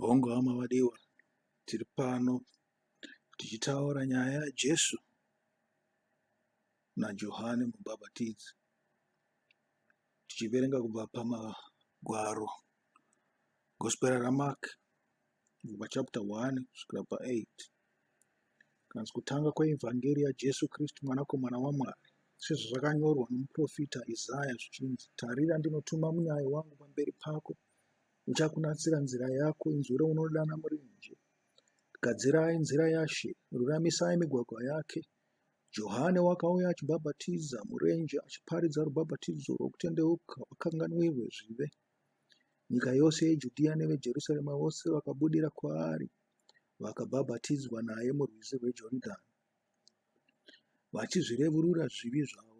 Hongu hama vadiwa, tiri pano tichitaura nyaya yaJesu naJohane Mubhabhatidzi. Tichiverenga kubva pamagwaro Gospel raMark kubva chapter 1 kusvikira pa8. Kanzi kutanga kweevhangeri yaJesu Kristu mwanakomana waMwari sezvazvakanyorwa nomuprofita Isaya zvichinzi, Tarira ndinotuma munyayi wangu pamberi pako Uchakunatsira nzira yako, inzwi reunodana murenje. Gadzirai nzira yaShe, ruramisai migwagwa yake. Johane wakauya achibhabhatidza murenje, achiparidza rubhabhatidzo rwokutendeuka vakanganwirwe zvive. Nyika yose yeJudhiya neveJerusarema vose vakabudira kwaari vakabhabhatidzwa naye murwizi rweJoridhani, vachizvirevurura zvivi zvavo.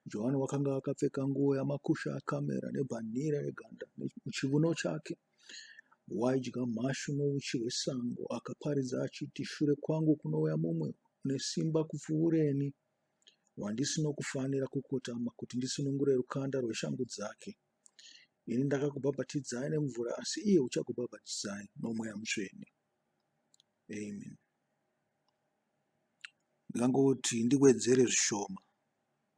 Johani wakanga akapfeka nguo yamakushe akamera nebhanhire reganda muchivuno chake. Waidya mhashu nouchi hwesango. Akaparidza achiti, Shure kwangu kunouya mumwe une simba kupfuureni, wandisinokufanira kukotama kuti ndisunungure rukanda rweshangu dzake. Ini ndakakubhabhatidzai nemvura, asi iye uchakubhabhatidzai noMweya Mutsvene. Amen. Ndingangoti ndiwedzere zvishoma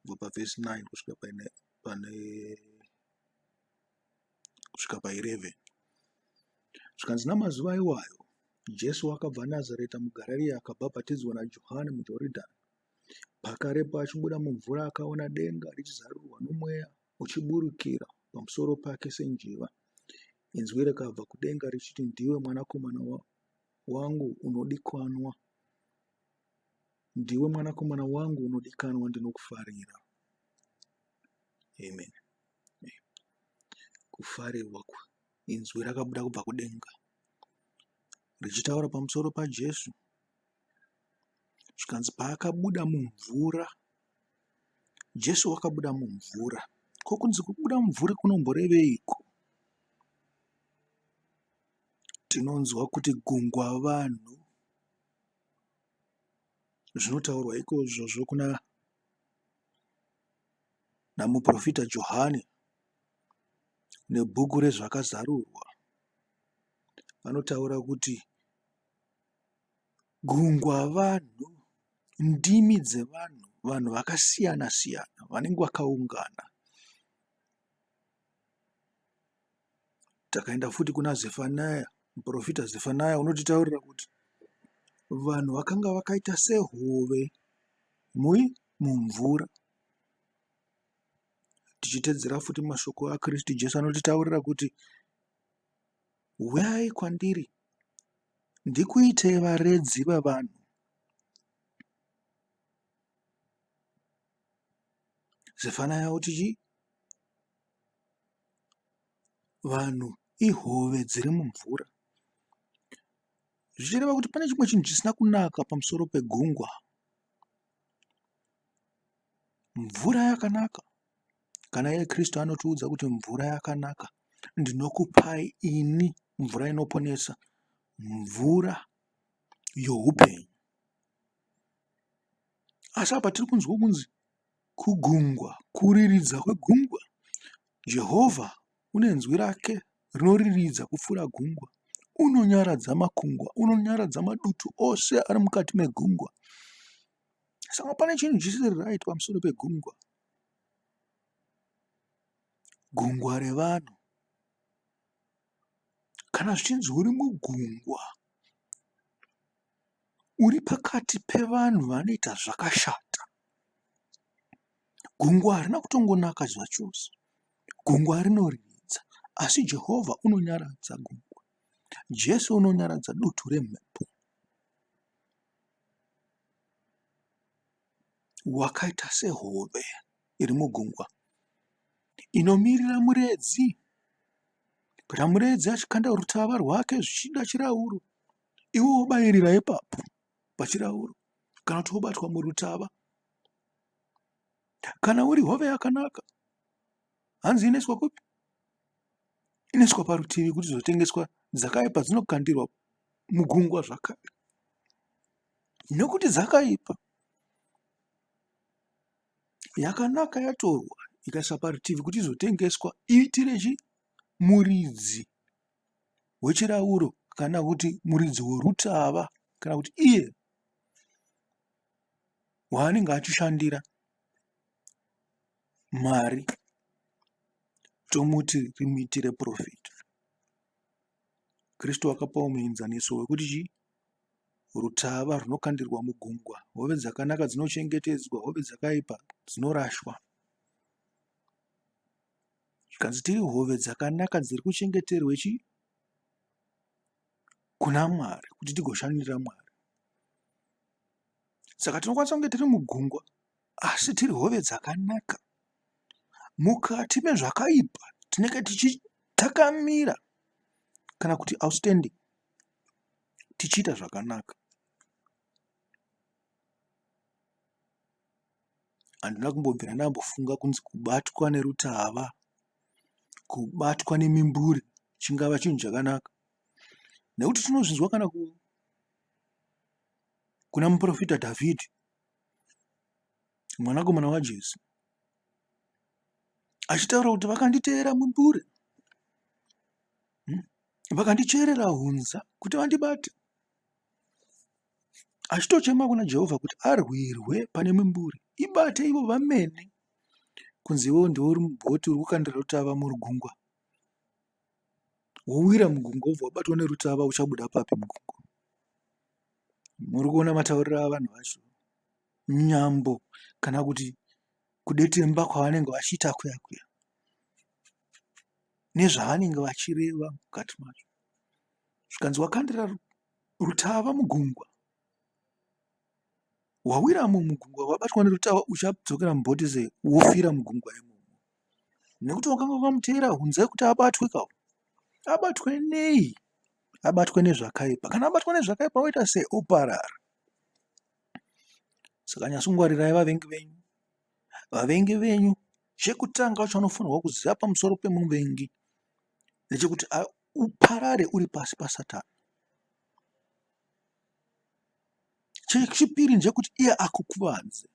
kubva pavhesi 9 kusvika pane, pane kusvika pa11. Zvikanzi namazuva iwayo Jesu wakabva Nazareta muGarariya akabhabhatidzwa naJohani muJoridhani. Pakarepo achibuda mumvura akaona denga richizarurwa nomweya uchiburukira pamusoro pake senjiva. Inzwi rikabva kudenga richiti, Ndiwe mwanakomana wangu unodikanwa. Ndiwe mwanakomana wangu unodikanwa, ndinokufarira. Amen. Kufarirwa inzwi rakabuda kubva kudenga richitaura pamusoro paJesu. Zvikanzi paakabuda mumvura, Jesu wakabuda mumvura. Ko kunzi kubuda mumvura kunomboreveiko? Tinonzwa kuti gungwa vanhu zvinotaurwa ikozvozvo kuna namuprofita Johani nebhuku rezvakazarurwa. Vanotaura kuti gungwa vanhu, ndimi dzevanhu, vanhu vakasiyana siyana vanenge vakaungana. Takaenda futi kuna Zefanaya, muprofita Zefanaya unotitaurira kuti vanhu vakanga vakaita sehove mui mumvura. Tichitedzera futi mashoko aKristu Jesu anotitaurira kuti huyai kwandiri ndikuitei varedzi vevanhu. Zefanaya oti chii? Vanhu ihove dziri mumvura. Zvichireva kuti pane chimwe chinhu chisina kunaka pamusoro pegungwa. Mvura yakanaka. Kana iye Kristu anotiudza kuti mvura yakanaka. Ndinokupai ini mvura inoponesa. Mvura youpenyu. Asi apa tiri kunzwa kunzi kugungwa, kuriridza kwegungwa. Jehovha une nzwi rake rinoriridza kupfuura gungwa. Unonyaradza makungwa, unonyaradza madutu ose ari mukati megungwa. Saka pane chinhu chisiri right pamusoro pegungwa. Gungwa revanhu. Kana zvichinzi uri mugungwa, uri pakati pevanhu vanoita zvakashata. Gungwa harina kutongonaka zvachose. Gungwa rinoridza asi Jehovha unonyaradza gungwa. Jesu unonyaradza dutu remhepo. Wakaita sehove iri mugungwa inomirira muredzi. Kana muredzi achikanda rutava rwake zvichida chirauro iwe wobayirira ipapo pachirauro kana kuti wobatwa murutava. Kana uri hove yakanaka hanzi inoiswa kupi? Inoiswa parutivi kuti izotengeswa. Dzakaipa dzinokandirwa mugungwa zvakare nekuti dzakaipa. Yakanaka yatorwa ikaiswa parutivi kuti izotengeswa iitire chi muridzi wechirauro kana kuti muridzi werutava kana kuti iye waanenge achishandira mari tomuti rimuitire profit. Kristu akapawo muenzaniso wekuti chii? Rutava runokandirwa mugungwa, hove dzakanaka dzinochengetedzwa, hove dzakaipa dzinorashwa. Zvikanzi tiri hove dzakanaka dziri kuchengeterwe chii? Kuna Mwari kuti tigoshandira Mwari. Saka tinokwanisa kunge tiri mugungwa asi tiri hove dzakanaka. Mukati mezvakaipa tinenge tichitakamira kana kuti outstanding tichiita zvakanaka. Handina kumbobvira ndambofunga kunzi kubatwa nerutava, kubatwa nemimbure chingava chinhu chakanaka nekuti tinozvinzwa kana kuna muporofita Dhavhidhi mwanakomana waJese achitaura kuti vakanditeera mumbure vakandicherera hunza kuti vandibate achitochema kuna Jehovha kuti arwirwe pane mimbure ibate ivo vamene kunzi iwewe ndiwe uri mubhoti uri kukandira rutava mugungwa wowira mugungwa wobva wabatwa nerutava uchabuda papi mugungwa muri kuona matauriro avanhu vacho nyambo kana kuti kudetemba kwavanenge vachiita kuya kuya nezvavanenge vachireva mukati macho zvikanzi wakandira rutava mugungwa wawiramo mugungwa wabatwa nerutava uchadzokera mubhoti sei wofira mugungwa imomo nekuti wakanga wakamuteera hunza yekuti abatwe ka abatwe nei abatwe nezvakaipa kana abatwa nezvakaipa oita sei oparara Saka nyatsongwarirai vavengi venyu. Vavengi venyu chekutanga chaunofanirwa kuziva pamusoro pemuvengi ndechekuti uparare uri pasi pasatani. Chechipiri ndechekuti iye akukuvadze.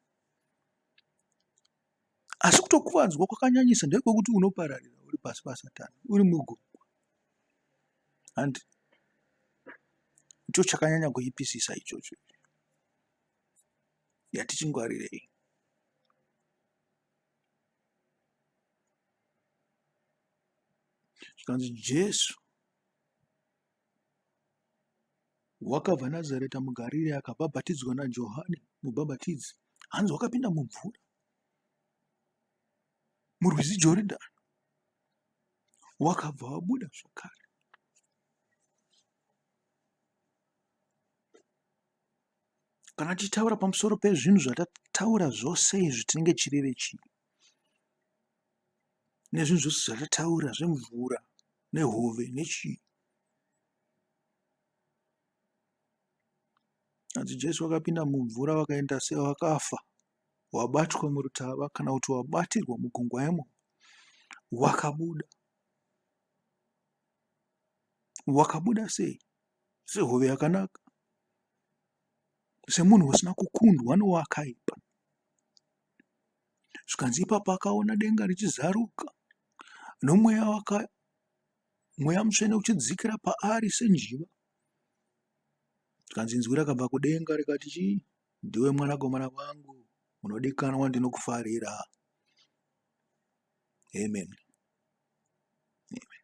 Asi kutokuvadzwa kwakanyanyisa ndekwekuti unopararira uri pasi pasatani uri mugungwa. Handi ndicho chakanyanya kuipisisa ichocho. Ngatichingwarirei. Zvikanzi Jesu wakabva Nazareta muGarire akabhabhatidzwa naJohani mubhabhatidzi. Hanzi wakapinda mumvura murwizi Joridhani wakabva wabuda zvakare. Kana tichitaura pamusoro pezvinhu zvatataura zvose izvi tinenge tichireve chii? Nezvinhu zvose zvatataura zvemvura nehove nechii. Hanzi Jesu vakapinda mumvura vakaenda sevakafa wabatwa murutava kana kuti wabatirwa mugungwa imomo wakabuda. Wakabuda sei? Sehove yakanaka, semunhu usina kukundwa nowakaipa. Zvikanzi ipapo akaona denga richizaruka nomweya waka mweya mutsvene uchidzikira paari senjiva. Zvikanzi inzwi rakabva kudenga rikati chii? Ndiwe mwanakomana wangu unodikanwa ndinokufarira. Amen. Amen.